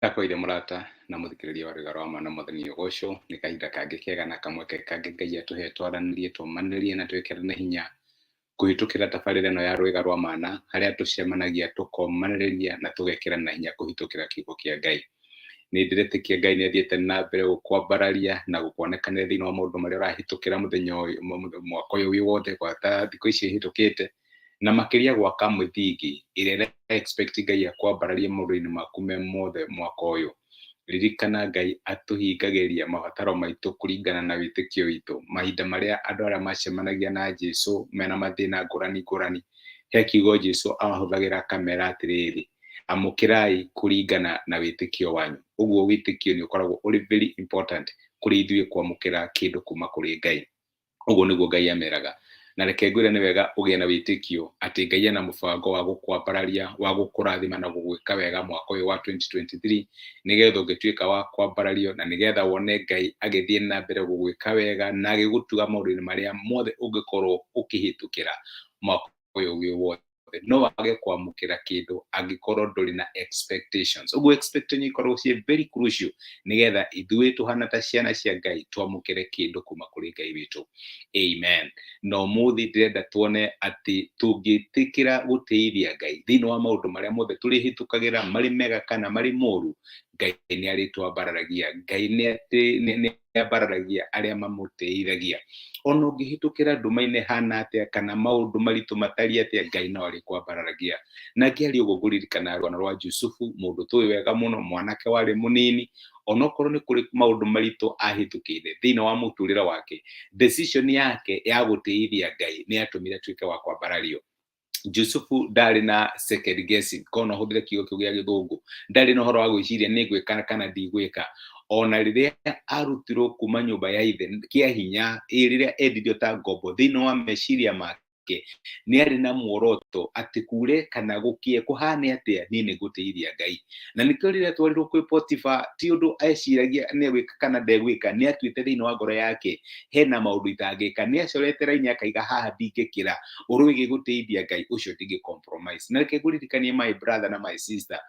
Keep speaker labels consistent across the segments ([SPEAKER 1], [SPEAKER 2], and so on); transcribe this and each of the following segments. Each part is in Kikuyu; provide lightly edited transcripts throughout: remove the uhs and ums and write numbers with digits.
[SPEAKER 1] Ndakũire mũrata na mũthikĩrĩria wa Rwĩga rwa Ma na Mwathani ũgocwo. Nĩ kahinda kangĩ kega na kamweke kangĩ Ngai atũhe twaranĩrie, tũmanĩrie na twĩkĩrane hinya kũhĩtũkĩra tabarĩra ĩno ya Rwĩga rwa Mana, harĩa tũcemanagia tũkomanĩrĩria na tũgekĩrana hinya kũhĩtũkĩra kiugo kĩa Ngai. Nĩ ndĩretĩkia Ngai nĩ athiĩte na mbere gũkwambararia na gũkwonekanĩra thĩinĩ wa maũndũ marĩa ũrahĩtũkĩra mũthenya ũyũ, mwaka ũyũ wĩ wothe gwata thikũ ici ihĩtũkĩte, na makĩria gwaka mĩthingi ĩrĩa ĩra expect Ngai akwambararie maũndũ-inĩ maku me mothe mwaka ũyũ. Ririkana Ngai atũhingagĩria mabataro maitũ kũringana na wĩtĩkio witũ. Mahinda marĩa andũ arĩa macemanagia na Jesu mena mathĩna ngũrani ngũrani, he kiugo Jesu ahũthagĩra akamera atĩrĩrĩ, amũkĩrai kũringana na wĩtĩkio wanyu. Ũguo wĩtĩkio nĩ ũkoragwo ũrĩ very important kũrĩ ithuĩ kwamũkĩra kĩndũ kuma kũrĩ Ngai. Ũguo nĩguo Ngai ameraga. Na reke ngwĩre nĩ wega ũgĩe na wĩtĩkio atĩ Ngai ena mũbango wa gũkwambararia, wa gũkũrathima na gũgwĩka wega mwaka ũyũ wa 2023, nĩgetha ũngĩtuĩka wa kwambarario na nĩgetha wone Ngai agĩthiĩ na mbere gũgwĩka wega na agĩgũtuga maũndũ-inĩ marĩa mothe ũngĩkorwo ũkĩhĩtũkĩra mwaka ũyũ wĩ wothe. No wage kwamũkĩra kĩndũ angĩkorwo ndũrĩ na expectations. Ũguo expectation ikoragwo ciĩ very crucial nĩgetha ithuĩ tũhana ta ciana cia Ngai twamũkĩre kĩndũ kuma kũrĩ Ngai witũ. Amen. Na ũmũthĩ ndĩrenda tuone atĩ tũngĩtĩkĩra gũtĩithia Ngai thĩinĩ wa maũndũ marĩa mothe tũrĩhĩtũkagĩra, marĩ mega kana marĩ moru, Ngai nĩ arĩtwambararagia. Ngai nĩ ambararagia arĩa mamũtĩithagia. Ona ũngĩhĩtũkĩra nduma-inĩ hana atĩa kana maũndũ maritũ matariĩ atĩa, Ngai no arĩkwambararagia. Na ngĩaria ũguo ngũririkana rũgano rwa Jusufu, mũndũ tũĩ wega mũno, mwanake warĩ mũnini, onokorwo nĩ kũrĩ maũndũ maritũ ahĩtũkĩire thĩinĩ wa mũtũrĩre wake, decision yake ya gũtĩithia Ngai nĩ yatũmire atuĩke wa kwambarario. Jusufu ndarĩ na second guessing, korwo no hũthĩre kiugo kĩu gĩa gĩthũngũ, ndarĩ na ũhoro wa gwĩciria nĩ ngwĩka kana ndigwĩka. Ona rĩrĩa arutirwo kuma nyũmba ya ithe kĩa hinya, ĩ rĩrĩa endirio ta ngombo, thĩinĩ wa meciria make nĩ arĩ na muoroto atĩ kure kana gũkĩe kũhane atĩa, niĩ nĩ ngũtĩithia Ngai. Na nĩkĩo rĩrĩa atwarirwo kwĩ Potifa, ti ũndũ eciragia nĩ egwĩka kana ndegwĩka, nĩ atuĩte thĩinĩ wa ngoro yake hena maũndũ itangĩka. Nĩ acorete raini akaiga haha ndingĩkĩra, ũhoro wĩgiĩ gũtĩithia Ngai ũcio ndingĩ compromise. Na reke ngũririkanie my brother na my sister,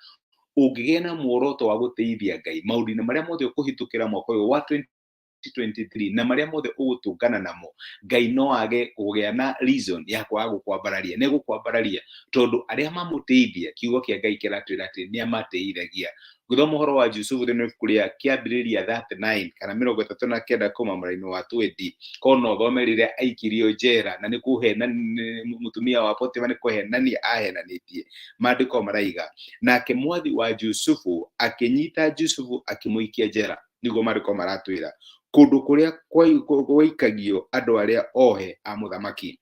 [SPEAKER 1] ũngĩgĩa na muoroto wa gũtĩithia Ngai maũndũ-inĩ marĩa mothe ũkũhĩtũkĩra mwaka ũyũ wa 2023 na marĩa mothe ũgũtũngana namo, Ngai no age kũgĩa na reason ya kwaga gũkwambararia. Nĩ gũkwambararia tondũ arĩa mamũtĩithia, kiugo kĩa Ngai kĩratwĩra atĩ nĩ amatĩithagia. Ngĩthoma ũhoro wa Jusufu thĩinĩ wa ibuku rĩa Kĩambĩrĩria 39 kana 39 kuma mũraini wa 20, korwo no ũthome rĩrĩa aikirio njera na nĩ kũhena mũtumia wa Potifa nĩ kũhenania ahenanĩtie. Maandĩko maraiga nake mwathi wa Jusufu akĩnyita Jusufu akĩmũikia njera. Nĩguo maandĩko maratwĩra, kũndũ kũrĩa gwaikagio andũ arĩa ohe a mũthamaki.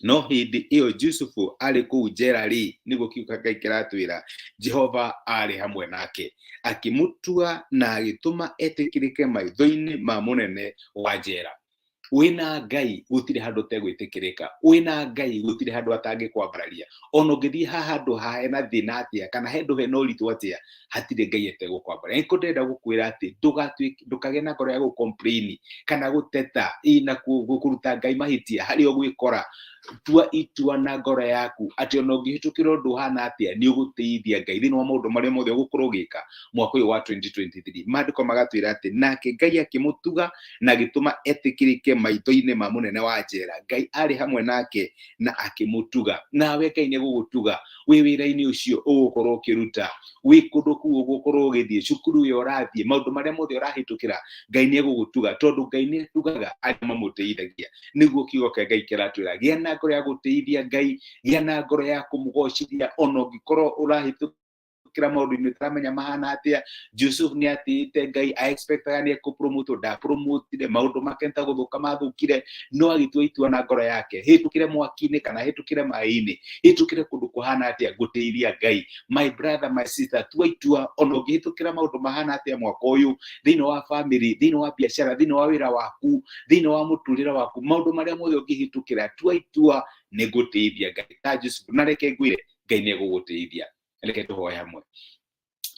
[SPEAKER 1] No hĩndĩ ĩyo Jusufu arĩ kũu njera rĩ, nĩguo kiugo kĩa Ngai kĩratwĩra, Jehova aarĩ hamwe nake, akĩmũtua na agĩtũma etĩkĩrĩke maitho-inĩ ma mũnene wa njera. Wĩna Ngai gũtirĩ handũ ũtegwĩtĩkĩrĩka, wĩna Ngai gũtirĩ handũ atangĩkwambararia. Ona ũngĩthiĩ haha handũ hena thĩna atĩa kana handũ hena ũritũ atĩa, hatirĩ Ngai ategũkwambararia. Nĩkĩo ndĩrenda gũkwĩra atĩ ndũkagĩe na ngoro ya gũ complain kana gũteta na kũruta Ngai mahĩtia harĩa ũgwĩkora. Tua itua na ngoro yaku atĩ ona ũngĩhĩtũkĩra ũndũ ũhana atĩa, nĩ ũgũtĩithia Ngai thĩinĩ wa maũndũ marĩa mothe ũgũkorwo ũgĩka mwaka ũyũ wa 2023. Maandĩko magatwĩra atĩ nake Ngai akĩmũtuga na agĩtũma etĩkĩrĩke maitho-inĩ ma mũnene wa njera. Ngai arĩ hamwe nake na akĩmũtuga. Nawe Ngai nĩ egũgũtuga wĩ wĩra-inĩ ũcio ũgũkorwo ũkĩruta, wĩ kũndũ kũu ũgũkorwo ũgĩthiĩ, cukuru ĩyo ũrathiĩ, maũndũ marĩa mothe ũrahĩtũkĩra, Ngai nĩ egũgũtuga, tondũ Ngai nĩ atugaga arĩa mamũtĩithagia. Nĩguo kiugo kĩa Ngai kĩratwĩra, gĩa na ngoro ya gũtĩithia Ngai, gĩa na ngoro ya kũmũgocithia, ona ũngĩkorwo ũrahĩtũkĩra maũndũ-inĩ ũtaramenya mahana atĩa. Yusuf nĩ atĩĩte Ngai, a expectaga nĩ ekũpromotwo, ndapromotire, maũndũ make nĩ ta gũthũka mathũkire, no agĩtua itua na ngoro yake, hĩtũkĩre mwaki-inĩ kana hĩtũkĩre maĩ-inĩ, hĩtũkĩre kũndũ kũhana atĩa, ngũtĩithia Ngai. My brother, my sister, tua itua ona ũngĩhĩtũkĩra maũndũ mahana atĩa mwaka ũyũ, thĩinĩ wa family, thĩinĩ wa biacara, thĩinĩ wa wĩra waku, thĩinĩ wa mũtũrĩre waku, maũndũ marĩa mothe ũngĩhĩtũkĩra, tua itua nĩ ngũtĩithia Ngai ta Yusuf. Na reke ngwĩre, Ngai nĩ egũgũtĩithia. Reke tũhoe hamwe.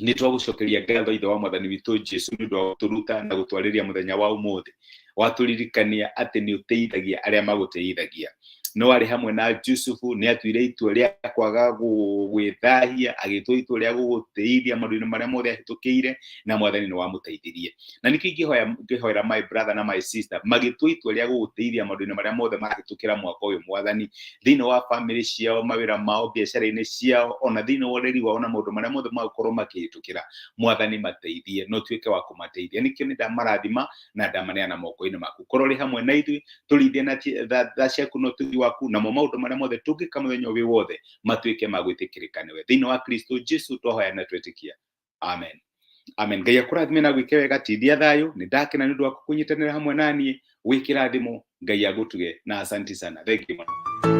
[SPEAKER 1] Nĩ twagũcokeria ngatho Ithe wa Mwathani witũ Jesu nĩ ũndũ wa gũtũruta na gũtwarĩria mũthenya wa ũmũthĩ. Watũririkania atĩ nĩ ũtĩithagia arĩa magũtĩithagia. Nĩ warĩ hamwe na Jusufu, nĩ atuire itua rĩa kwaga gwĩthahia, agĩtua itua rĩa gũgũtĩithia maũndũ-inĩ marĩa mothe ahĩtũkĩire, na Mwathani nĩ wamũteithirie. Na nĩkĩo ingĩhoya ngĩhoera my brother na my sister magĩtua itua rĩa gũgũtĩithia maũndũ-inĩ marĩa mothe marahĩtũkĩra mwaka ũyũ, Mwathani, thĩinĩ wa famĩlĩ ciao, mawĩra mao, biacara-inĩ ciao, ona thĩinĩ wa ũreri wao na maũndũ marĩa mothe magũkorwo makĩhĩtũkĩra, Mwathani, mateithie na ũtuĩke wa kũmateithia. Nĩkĩo nĩ ndamarathima na ndamaneana moko-inĩ maku. Korwo ũrĩ hamwe na ithuĩ, tũrĩithie na tha ciaku na ũtugi waku, namo maũndũ marĩa mothe tũngĩka mũthenya ũyũ wothe matuĩke ma gwĩtĩkĩrĩka nĩwe. Thĩinĩ wa Kristo Jesu twahoya na twetĩkia, amen, amen. Ngai akũrathime na gwĩke wega. Tindia thayũ. Nĩ ndakena nĩ ũndũ waku kũnyitanĩra hamwe na niĩ. Wĩ kĩrathimo. Ngai agũtuge na asanti sana. Thank you mũno.